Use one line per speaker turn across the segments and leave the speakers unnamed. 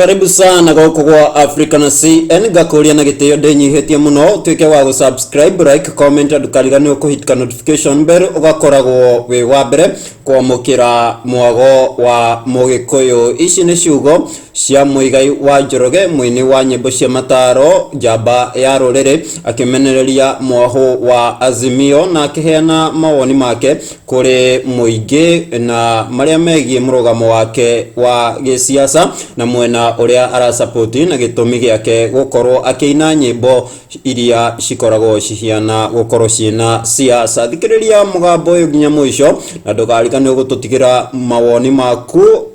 Karibu sana gũkũ gwa Africa na CN. Ngakũria na gĩtĩo ndĩnyihĩtie mũno ũtuĩke wa gũ-subscribe, like, comment, ndũkariganĩrwo kũhit notification bell, ũgakoragwo wĩ wa mbere kwamũkĩra mwago wa Mũgĩkũyũ. Ici nĩ ciugo cia Muigai wa Njoroge, mũini wa nyĩmbo cia mataro, njamba ya rũrĩrĩ, akĩmenereria mwahũ wa Azimio na akĩheana mawoni make kũrĩ mũingĩ na marĩa megiĩ mũrũgamo wake wa gĩsiasa na mwena ũrĩa arasapoti na gĩtũmi gĩake gũkorwo akĩina nyĩmbo iria cikoragwo cihiana gũkorwo ciĩna siasa. Thikĩrĩria mũgambo ũyũ nginya mũico na ndũkariganĩrwo gũtũtigĩra mawoni maku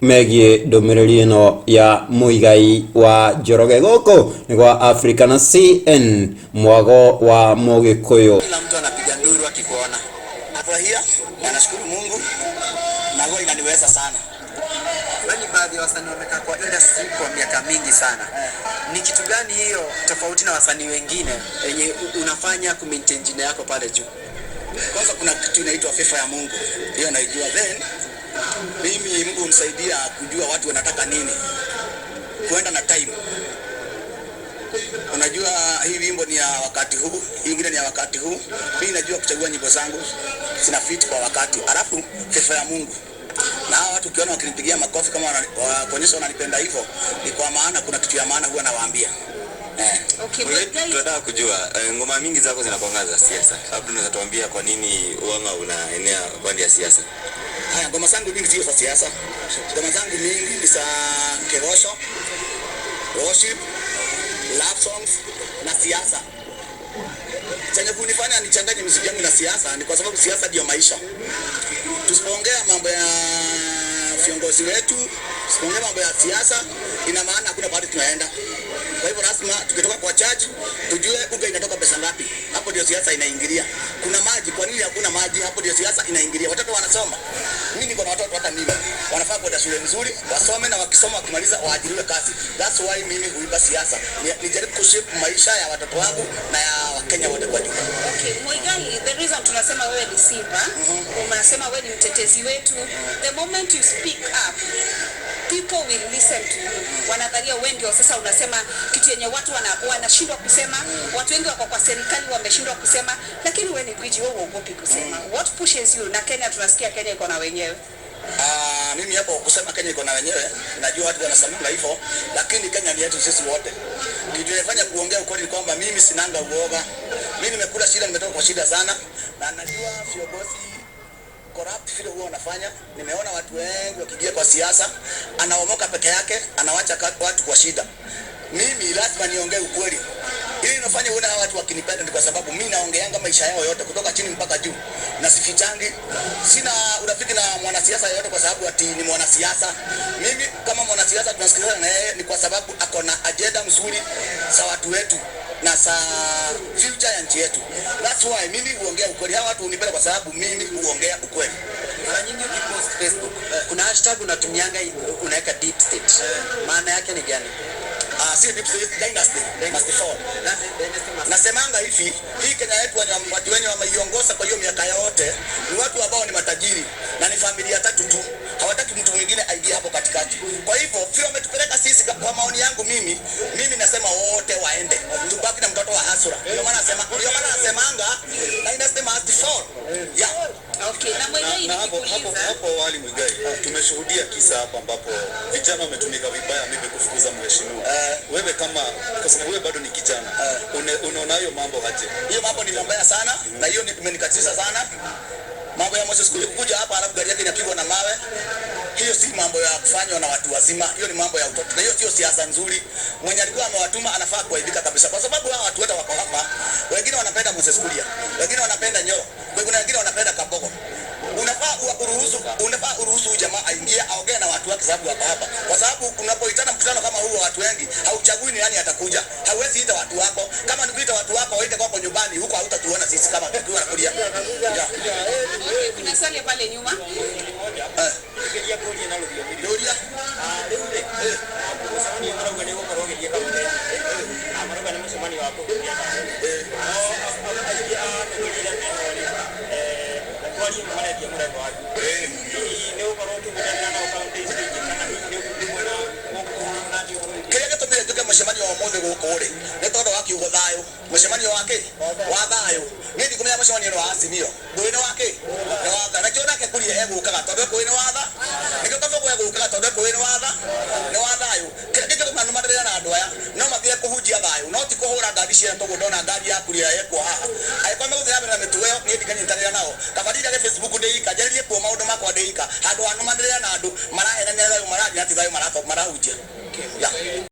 megiĩ ndũmĩrĩri ĩno ya Muigai wa Njoroge. Gũkũ nĩ gwa Africa na CN, mwago wa Mũgĩkũyũ.
Kila mtu anapiga nduru akikuona.
Nafurahia na nashukuru Mungu na huwa inaniweza sana.
Wewe ni baadhi ya wasanii wamekaa kwa industry kwa miaka mingi sana. Ni kitu gani hiyo tofauti na wasanii wengine yenye unafanya ku maintain jina yako pale juu?
Kwanza kuna kitu inaitwa favor ya Mungu, hiyo naijua. Then mimi Mungu hunisaidia kujua watu wanataka nini, kuenda na time. Unajua hii wimbo ni ya wakati huu, hii ingine ni ya wakati huu. Mimi najua kuchagua nyimbo zangu zina fit kwa wakati, alafu favor ya Mungu na hawa watu ukiona wakinipigia makofi kama kuonyesha wananipenda hivyo, ni kwa maana kuna kitu ya maana huwa nawaambia.
Okay,
Wewe,
but guys,
tunataka kujua ngoma mingi zako zinakuanga za siasa. Labda unaweza tuambia kwa nini uanga unaenea pande ya siasa?
Haya, ngoma zangu mingi sio za siasa. Ngoma zangu mingi ni za kigooco, worship, love songs na siasa. Chenye kunifanya nichanganye muziki yangu na siasa ni kwa sababu siasa ndio maisha. Tusipoongea mambo ya viongozi wetu, tusipoongea mambo ya siasa, ina maana hakuna pahali tunaenda. Kwa hivyo lazima tukitoka kwa church tujue unga inatoka pesa ngapi. Hapo ndio siasa inaingilia. Kuna maji, kwa nini hakuna maji? Hapo ndio siasa inaingilia. Watoto wanasoma. Mimi niko na watoto, hata mimi wanafaa kwenda shule nzuri, wasome, na wakisoma wakimaliza waajiriwe kazi. That's why mimi huimba siasa. Nijaribu kushape maisha ya watoto wangu na ya Wakenya wote kwa jumla.
Okay, Muigai, the reason tunasema wewe ni simba, unasema wewe ni mtetezi wetu. The moment you speak up, people will listen to you. Wanadhania wewe ndio sasa unasema kitu yenye watu wanashindwa kusema. Watu wengi wako kwa serikali wameshindwa kusema, lakini wewe ni gwiji, wewe huogopi kusema. What pushes you? Na Kenya tunasikia Kenya iko na wenyewe.
Ah, mimi hapo kusema Kenya iko na wenyewe, najua watu wanasemanga hivyo, lakini Kenya ni yetu sisi wote. Kitu inafanya kuongea ukweli ni kwamba mimi sinanga uoga. Mimi nimekula shida, nimetoka kwa shida sana, na najua viongozi corrupt vile huwa wanafanya. Nimeona watu wengi wakiingia kwa siasa, anaomoka peke yake, anawacha watu kwa shida. Mimi lazima niongee ukweli. Ili inafanya uone hawa watu wakinipenda ni kwa sababu mimi naongeanga maisha yao yote kutoka chini mpaka juu, na sifichangi. Sina urafiki na mwanasiasa yoyote kwa sababu ati ni mwanasiasa. Mimi kama mwanasiasa tunasikilizana na yeye ni kwa sababu ako na agenda mzuri za watu wetu na za future ya nchi yetu. That's why mimi huongea ukweli. Hawa watu hunipenda kwa sababu mimi huongea ukweli.
Mara nyingi ukipost Facebook kuna hashtag unatumianga, unaweka deep state. Maana yake ni gani?
Ah, si deep state, dynasty must fall. Nasemanga hivi, hii Kenya yetu watu wenye wameiongoza kwa hiyo miaka yote ni watu ambao ni matajiri na ni familia tatu tu, hawataki mtu mwingine aingie hapo katikati. Kwa hivyo vile wametupeleka sisi, kwa maoni yangu mimi nasema wote waende, tubaki na mtoto wa hustler. Ndio maana nasemanga dynasty must fall. Yeah.
Okay, na Muigai,
Na hapo, hapo,
nikikuuliza
hapo awali, Muigai, tumeshuhudia kisa hapa ambapo vijana wametumika vibaya, mimi kufukuza mheshimiwa. Wewe kama, kwa sababu wewe bado ni kijana, unaona hayo mambo aje?
Hiyo mambo ni mabaya sana na hiyo imenikatisha sana. Mambo ya Moses Kuria kuja hapa alafu gari yake inapigwa na mawe, hiyo si mambo ya kufanywa na watu wazima, hiyo ni mambo ya utoto, na hiyo sio siasa nzuri. Mwenye alikuwa amewatuma anafaa kuaibika kabisa, kwa sababu hawa watu wote wako hapa, wengine wanapenda Moses Kuria, wengine wanapenda Nyoro, wengine wanapenda Kabogo. Unafaa uruhusu huyu jamaa aingie aongee na watu wake, sababu hapa hapa, kwa sababu unapoitana mkutano kama huu wa watu wengi, hauchagui ni nani atakuja. Hauwezi ita watu wako. Kama ni kuita watu wako, waite kwako nyumbani, huko hautatuona sisi kama tukiwa na Kuria. Yeah.
Okay, kuna swali pale nyuma.
Yuria.
Rĩu rĩ, mũcemanio marauga nĩ ũgũkorwo ũgĩthiĩ kampeni, marauga nĩ mũcemanio wa kũhuria thayũ, no aingĩ a ndũmĩrĩri ĩrĩa meho rĩ, kwaria marendia mũrengo waku. Hihi nĩ ũgũkorwo ũkĩnyitanĩra nao kaunti icio ingĩ, kana hihi nĩ ũkuona
Mũcemanio wa ũmũthĩ gũkũ rĩ, nĩ tondũ wa kiugo thayũ, mũcemanio wa kĩ wa thayũ. Niĩ ndikumenya mũcemanio nĩ wa Azimio, ngũĩ nĩ wa kĩ, nĩ wa tha. Nakĩo nake Kuria egũkaga tondũ ngũĩ nĩ wa tha, nĩkĩo Kabogo egũkaga tondũ ngũĩ nĩ wa tha, nĩ wa thayũ. Kĩrĩa kĩngĩtũma nũmanĩrĩra na andũ aya, no mathire kũhunjia thayũ, no ti kũhũra ngari ciene. Toguo ndona ngari ya Kuria yekwo haha, angĩkorwo megũthiĩ na mbere na mĩtugo ĩyo, niĩ ndikanyitanĩra nao. Kaba ndirage Facebook ndĩ ika, njarĩrie kuo maũndũ makwa ndĩ ika, handũ ha nũmanĩrĩra na andũ marahenania thayũ, mararia na ti thayũ marahunjia. Yeah.